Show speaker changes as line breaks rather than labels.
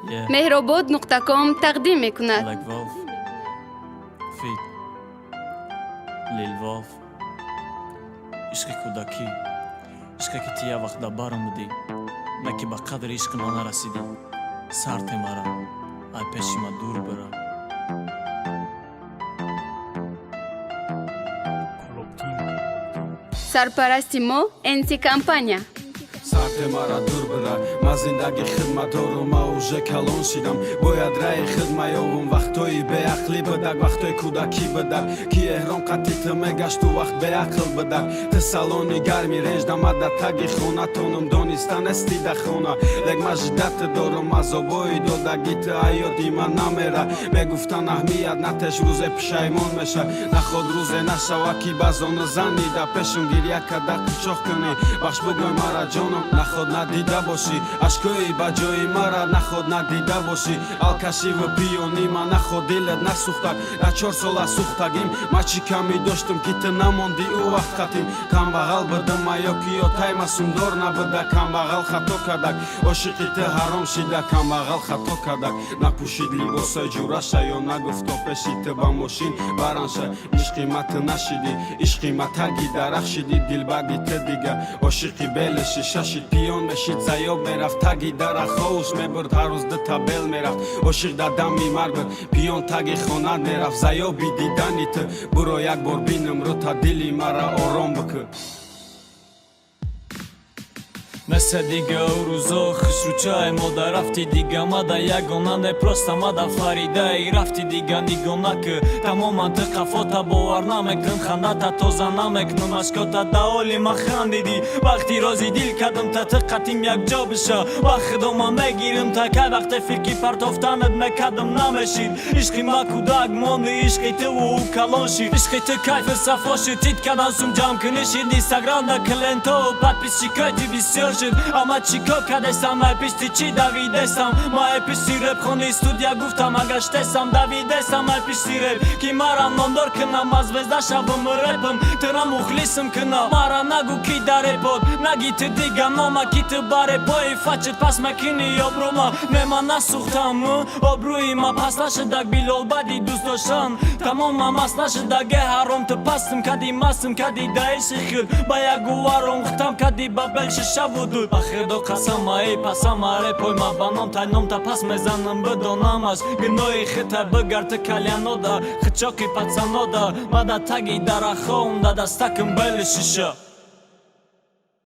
Yeah.
Меҳробод.ком тақдим мекунад.
Black Wolf. Feat. Lil Wolf. Ишқи кӯдакӣ. Ишқе ки ту як вақт дар барам будӣ. На ки ба қадри ишқи ман нарасидӣ. Сарте мара. Ай пеши ма дур бира.
Сарпарасти мо НС компания.
Сарте мара дур бира, ман зиндаги хидма дорум, ма уже калон шидам, бояд раи хидма ёвум. Вақтҳои беақлӣ бидак, вақтҳои кӯдакӣ бидак, ки эҳром қатъи ту мегашт, ту вақт беақл бидак. Ту салони гарми ренҷ да таги хонатонум дониста нести да хона, лек ма ждать дорум. Азобои додаги ту аёди ман намера. Мегуфтан, аҳмият натеш, рӯзе пушаймон меша. Наход рӯзе нашава, ки базону зани да пешум гирья када қучоқ кунӣ, бахш бугӯй мара, ҷоном. Наход надида бошӣ ашкои ба ҷои мара, наход надида бошӣ алкашиву пиёни ма, наход дилат насӯхтак. На 4 сола сӯхтагим ма, чӣ камӣ доштум, ки ту намондӣ ӯ вақт қатим? Камбағал будам ма ё ки ё тайма сумдор набуда? Камбағал хато кардак, ошиқи ту ҳаром шида. Камбағал хато кардак, напӯшид либосои ҷураша ё нагуфт, то пеши ту ба мошин баранша. Ишқи ма ту нашидӣ, ишқи ма таги дарахт шидӣ. Дилбади ту дига ошиқи бели шиша шид. Пиён мешид, заёб мерафт, таги дарахоуш мебурд, ҳар рӯз дута бел мерафт. Ошиқ дар дами марг буд, пиён таги хонат мерафт. Заёби дидани ту буро, як бор бинам рӯта, дили мара ором бикӯ.
Неса дига ӯ рӯзо хушрӯчаи мода, рафти дига мада ягона не, просто мада фаридаи. Рафти дига, нигоҳ накӣ, тамоман ту қафота бовар намекун, хандата тоза намекунам, ашкота даоли ма хандидӣ. Вақти рози дил кардам, та ту қатим якҷо биша, ба худо ман мегирим та. Кай вақте фикри партофтанат мекардам, намешид. Ишқи ма кӯдак монди, ишқи туву ӯ калон шид. Ишқи ту кайфу сафо шид, тит кадан сум ҷамъ кунӣ шид, инстаграмда клиентову подписчикои ту бисёр шуд. Ама чӣ кор кардестам, ай пишти чӣ давидестам? Ма ай пишти реп хони студия гуфтам, агаштесам, давидестам ай пишти реп, ки мара номдор кунам, аз звезда шавам, репам тура мухлисм кунам. Мара нагӯ, ки дар репот наги ту дига нома, ки ту ба репои фачит пас мекунӣ обрӯма. Не, ман насӯхтам, обрӯи ма пас нашудак. Билол баъди дӯст доштан тамомам аст нашудак. Э ҳаром, ту пастм кади, мастм кади, даиши худ ба як гуваром хутам кади, ба бел шишаву дуд. Ба худо қасам, аи пасам репой ма ба ном тай номта пас мезанам, бидонамаш гуноҳи хита. Бигар ту кальянода хичоқи пацанода, ма да таги дарахом да дастакам бели шиша.